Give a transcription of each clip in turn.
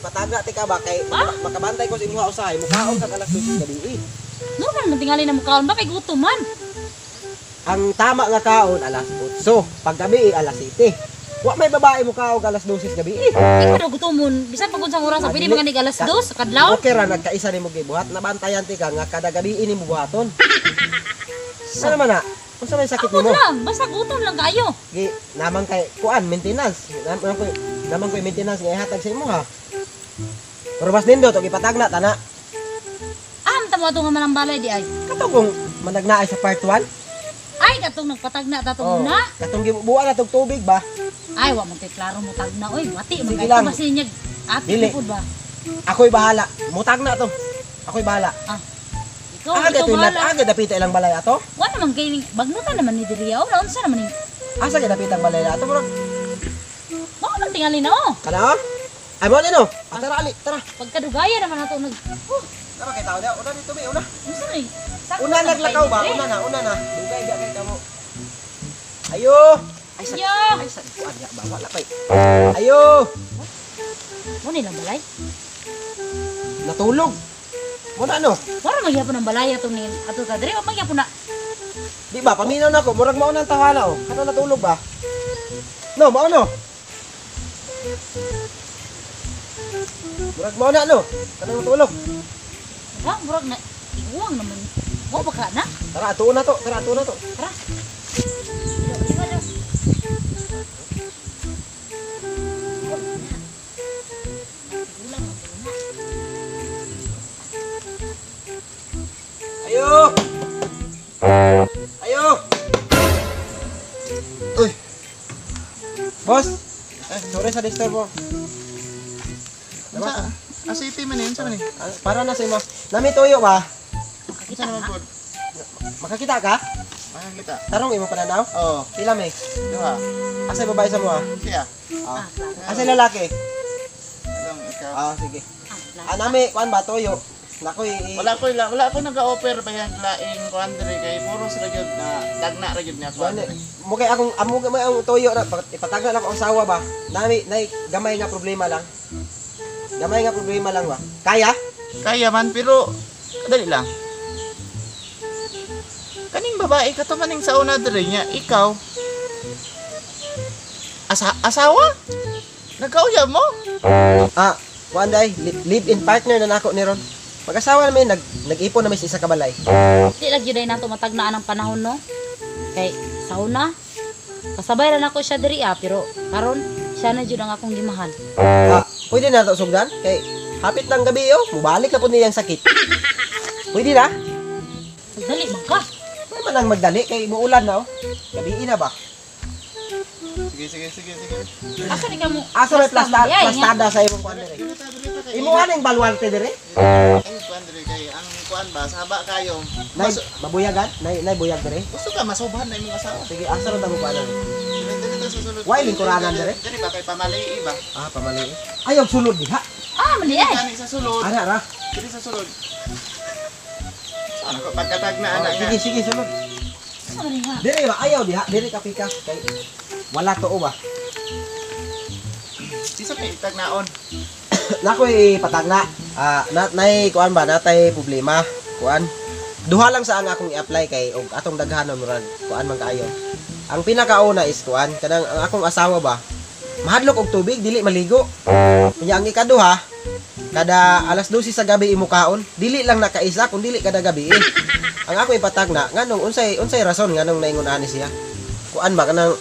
Ipatagna ti ka ba kay makabantay ko sa imuha usahay, mukaon kag alas 12 gabi eh. Normal man tingali na mukaon ba kay gutom man. Ang tama nga kaon alas 8, paggabi eh, alas 7. Wa may babae mukaon alas 12 gabi eh. Ikaw daw gutomon, bisan pag unsang oras, Ah, pwede dili. man ganig alas 2 kadlawon. Okay ra nagkaisa nimo gibuhat, nabantayan ti ka nga kada gabi ini mo buhaton. Sa naman na? Unsa may sakit Ako nimo? lang, basta gutom lang kayo. Gi naman kay kuan maintenance. Naman koy maintenance nga ihatag sa imo ha. Pero mas nindot og ipatagna tana. Ah, tamo ato nga manang balay di ay. Katong managnaay sa part 1. Ay, katong nagpatagna ta tong una. Katong gibubuan na tog tubig ba? Ay, wa man kay klaro mo tagna oy, bati man Sige kay lang. basin niya. Ate Dili. pud ba? Ako'y bahala. Mutag na to. Ako'y bahala. Ikaw, Aga ikaw to ilang bahala. aga dapita ilang balay ato? Wa naman kay bagnutan naman ni diri oh, unsa naman ni? Asa kay dapita ang balay ato murag? Mao man tingali na oh. Kana oh? Ay mo nino. Ah, tara ali, tara. Pagkadugaya naman ato nag oh, Tara kay tao una dito be, una. unsa ni? Sakto Una naman naglakaw kay ba? ni diri. Una na, una na. Dugay ga kay kamo. Ayo. Ay sa Ya. ay sa kuan ya ba wala pay. Ayo. Mo nilang balay. Natulog. Mo na ano? Wala magyapon ang balay ato ni ato ta diri, wa magyapon na. Di ba paminaw na ko, murag mao na ang tawana oh. Kato natulog ba? No, mao no. Murag mao na no. Kato natulog. Ha, murag na iuwang naman. Mo ba ka na? Tara atuon na to, tara atuon na to. Tara. Iwa, iwa. Ayo. Ayo. Uy, Boss. Eh, sorry sa disturb mo. unsa? Asiti man eh, unsa man eh? Ah, para na sa imo. Nami tuyo ba? Unsa naman pod? Makakita ka? Makakita. Tarong imo pananaw? Oh, Pila may? duha. Asa babae sa mo ah? Siya. Ah. Asa lalaki? Along ikaw. Ah, sige. Ah, nami kuan ba tuyo? Nako i Wala ko nag-offer pa yan laing kuan diri kay puro sa gyud na tagna ra gyud niya kuan. Kuan mo kay akong amo gamay ang tuyo na ipatagna na ko ang asawa ba. Nami nay gamay nga problema lang. Gamay nga problema lang ba. Kaya? Kaya man pero dali lang. Kaning babae kato maning sa una diri niya ikaw. Asawa? Nagkauyab mo? Ah, kuan day, live in partner na nako ni ron. Pag-asawa namin nag-ipon namin sa isa ka balay. Di lang gyud ay nato matagnaan ang panahon no. Kay sa una kasabay ra nako siya diri ah, pero karon siya na jud ang akong gimahal. Ah, pwede na to sugdan kay hapit ng gabi oh, mubalik na pud niyang sakit. Pwede na? Dali man ka. Pwede man lang magdali kay muulan na oh. Gabi na ba? Sige sige sige sige. Asa ni ka mo? Asa may Ay, plastada sa imong kuan dire? Dili ta dili ta kay Imo aning baluarte dire? Ay kuan diri kay ang kuan ba saba kayo. Nay mabuyagan? Nay buyag dire? Gusto ka masubhan na imong asawa. Sige, asa ra ta mo kuan? Dili dili ta sa sulod. Why lingkuranan dire? Dili ba kay pamali ba? Ah, pamali. Ayaw sulod diha. Ah, mali ay. Kani sa sulod. Ara ra. Dili sa sulod. Sana ko pagkatagna Ah, anak sige, sige, sulod. Asa man ha? Dire ba ayaw diha, dire ka pika kay wala to ba. Isa kay tagnaon. Nakoy patagna. Ah, na, nay kuan ba natay problema kuan. Duha lang sa ang akong i-apply kay og atong daghanon murag kuan man kaayo. Ang pinakauna is kuan kanang ang akong asawa ba mahadlok og tubig dili maligo. Unya ang ikaduha kada alas 12 sa gabi imo kaon, dili lang nakaisa kun dili kada gabi eh. Ang ako ipatagna nganong unsay rason nganong naingon ani siya. Kuan ba kanang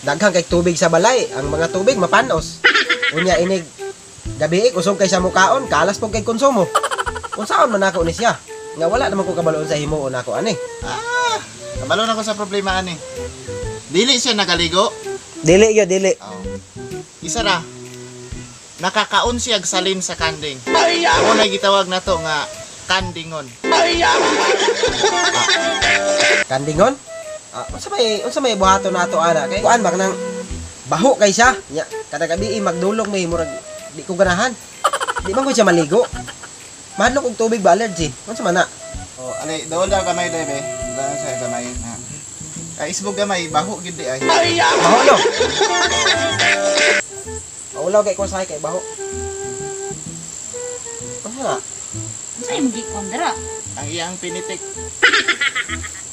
daghan kay tubig sa balay, ang mga tubig mapanos. Unya inig gabi eh, kusog kay sa mukaon, kalas pug kay konsumo. Unsaon man ako ni siya? Nga wala naman ko kabaloon sa himuon nako ani. Ah, kabalo na ko sa problema ani. Dili siya nagaligo. Dili yo, dili. Oh. Isa ra. Nakakaon siya og salin sa kanding. Ako na gitawag na to nga kandingon. Kandingon? Ah, unsa may buhaton nato ana kay kuan ba kanang baho kay siya. Nya kada gabi eh, magdulong may murag di ko ganahan. Di man ko siya maligo. Mahadlok og tubig ba allergy. Unsa man na? Oh, ali dool daw gamay dai be. Dool sa gamay na. Kay isbog gamay baho gid di ay. Baho no. Maulaw kay ko sa kay baho. Ano na? Unsa imong gikuan dira? Ang iyang pinitik.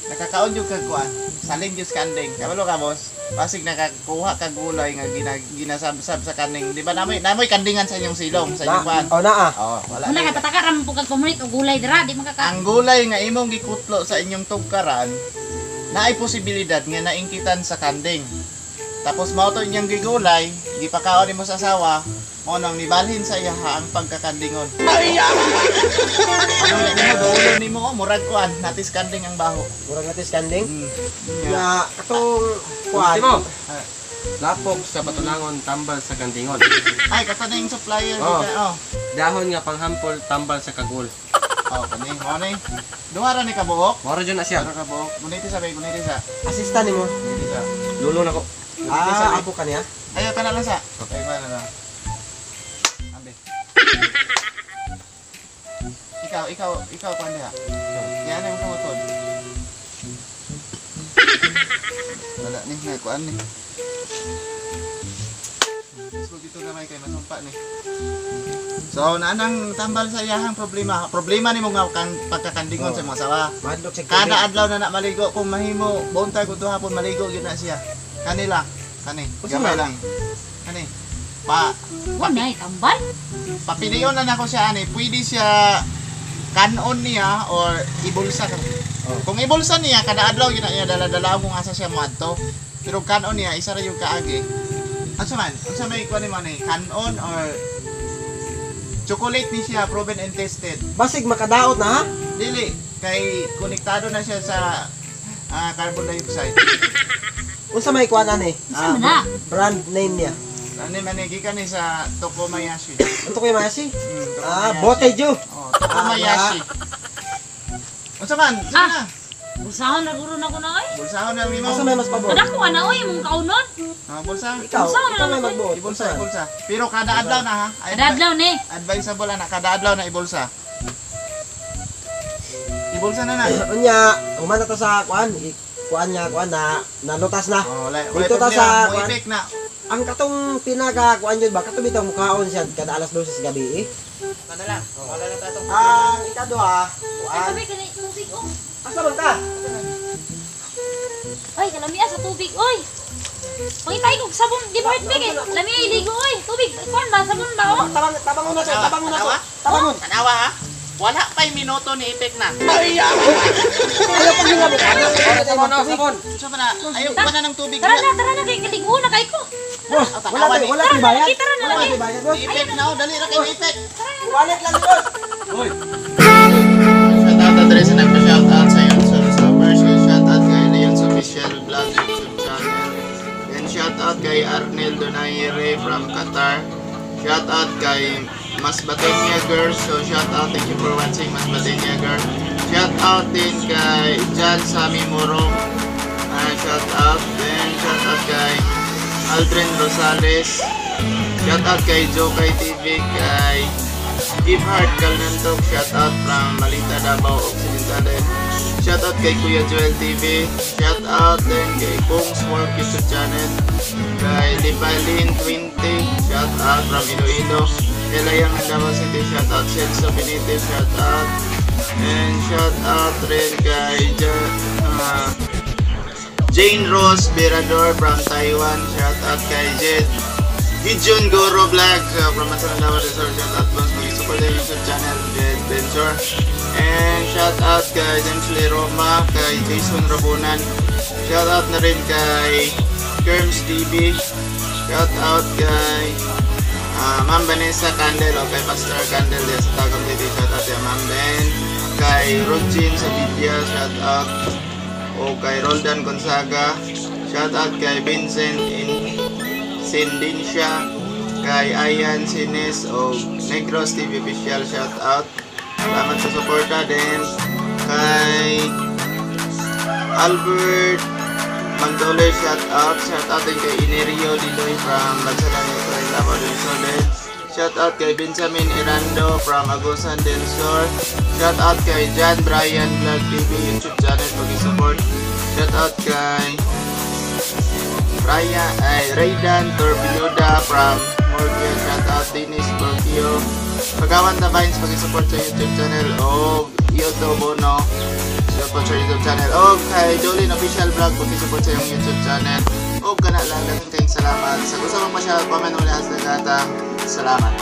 Nakakaon yung kagkuan. Salin yung kanding. Kabalo ka, boss. Pasig nakakuha ka gulay nga ginasabsab sa kanding. Di ba namoy kandingan sa inyong silong, sa inyong kuan? Oh, naa. Oh, wala. Una na. kay pataka ra man pud kag pamulit og gulay dira, di man ka Ang gulay nga imong gikutlo sa inyong tugkaran, naay posibilidad nga naingkitan sa kanding. Tapos mao to inyong gigulay, gipakaon nimo sa asawa, mao nang nibalhin sa iya ang pagkakandingon. Ano na nimo dulo nimo oh, murag kuan, natis kanding ang baho. Murag natis kanding. Yeah. Na katong kuan. Ultimo. Lapok sa batulangon, tambal sa kandingon. Ay, kato na yung supplier Oh. dito. Oh. Dahon nga panghampol, tambal sa kagol. Oh, kani, mao ni. Duha ra ni kabuok. Moro dyan na siya. Duha ra kabuok. Guniti sa bay, guniti sa. Assistant nimo. Guniti sa. Lulo na ko. Guniti sa. Ah, ako kaniya. Ayaw ka na lang sa. Okay, ba na lang. Ambe. Ikaw kuan diha. Yan ang kamutod. Wala ni, may kuan ni. Let's go dito gamay kay masumpa ni. So, naanang tambal sa iyahang problema. Problema nimo nga kan pagkakandingon sa imong asawa. Mahadlok sa Kada adlaw na na maligo kung mahimo buntag ug hapon maligo gyud na siya. Kanila, kani, Unsa gamay man? lang. Kani. Pa Wala tambal. Papiliyon na nako siya ani, pwede siya kanon niya or ibulsa ka. Oh. Kung ibulsa niya kada adlaw gyud na niya dala-dala kung asa siya moadto. Pero kanon niya isa ra yung kaagi. Unsa man? Unsa may kuan nimo ani? Kanon or chocolate ni siya proven and tested. Basig makadaot na ha. Dili kay konektado na siya sa carbon dioxide. Unsa may kuan ani? Unsa man na? Brand name niya. Ano man ni gikan ni sa Tokomayashi. Ano ko yung masi? Tokomayashi. Ah, bote ju. Oh, Tokomayashi. Unsa man? Sige Ah. na. Bulsahon na guro na ko na oy. Bulsahon na nimo. Asa may mas pabor? Kada ko ana oy imong kaunon. Ah, bulsa. Ikaw, Bulsa na ikaw may lang ako. magbuot. Ibulsa, ibulsa. Pero kada adlaw na ha. Kada adlaw ni. Advisable ana, kada adlaw na ibulsa. Ibulsa na na. Unya, human na to sa kuan, kuan niya, kuan na nalutas na. Oh, wala Dito ta problema. sa Mo kuan. effect na. Ang katong pinaka kuan yun ba, katong bitong mukhaon siya kada alas 12 sa gabi eh. Kada lang. Wala na ta atong Ang ikaduha, Ay kuan. tubig kani tubig oh. Asa man ka? Ay kalamia sa tubig oy. Pangitay kog sabon di ba heartbeat eh. Lamia iligo oy. Tubig kuan ba sabon ba oh. Tabang tabangon na to, tabangon na to. Tabangon. Tanawa ha. Wala pa'y minuto ni effect na. Ayaw pa nila mo. Sabon, oh, sabon. Unsa man na? Ayaw pa na ng tubig. Tara na kay kaligo na kay ko. Boss, wala to'y bayad. Tara na, Wala lagi. to'y bayad, boss. Ni effect na oh, dali ra kay ni effect. Wallet lang, boss. Uy. Shout out Andres sa nagpa-shout out sa YouTube sa version. Shout out kay Leon's Official Vlog YouTube channel. And shout out kay Arnel Donaire from Qatar. Shout out kay Masbatenya Girls. So shout out, thank you for watching, Masbatenya Girl. Shout out din kay John Sami Morong. Shout out. Then shout out kay Aldrin Rosales. Shout out kay Jokay TV, kay Give Heart Kalnantok, shout out from Malita, Davao Occidental. Shout out kay Kuya Joel TV, shout out din kay Kong's Work YouTube channel, kay Libalin 20, shout out from Iloilo, kay Layang ng Davao City, shout out Celso Benitez, shout out, and shout out rin kay Jane Rose Berador from Taiwan, shout out kay Jed Gideon Goro Vlog from Masalan Davao del Sur, shout out boss, mag-support sa YouTube channel Jed Venture. And shout out kay James Lee Roma, kay Jason Rabunan. Shout out na rin kay Kerms TV. Shout out kay Ma'am Vanessa Candel o kay Pastor Candel diyan sa Tagum TV. Shout out kay Ma'am Ben. Kay Rogin Sevilla, shout out. O kay Roldan Gonzaga. Shout out kay Vincent in Sindinsya, kay Ayan Sines o Negros TV Official, shout out. Salamat sa suporta din kay Albert Magdole, shout out. Shout out din kay Inerio Liloy from Bansalan, Ukraine, Davao del Sur din. Shout out kay Benjamin Irando from Agusan del Sur. Shout out kay John Bryan Vlog TV YouTube channel pag-support. Shout out kay Raya, ay, Raydan Torbiluda from Morgan. Shout out Dennis Borgio. Pagawan the Vines, pag-support sa YouTube channel o YouTube no. Support sa YouTube channel. O kay Jolene Official Vlog, pag-support sa iyong YouTube channel. O kana lang, daghang kayong salamat. Sa gusto mong ma-share, comment mo sa gata. Salamat.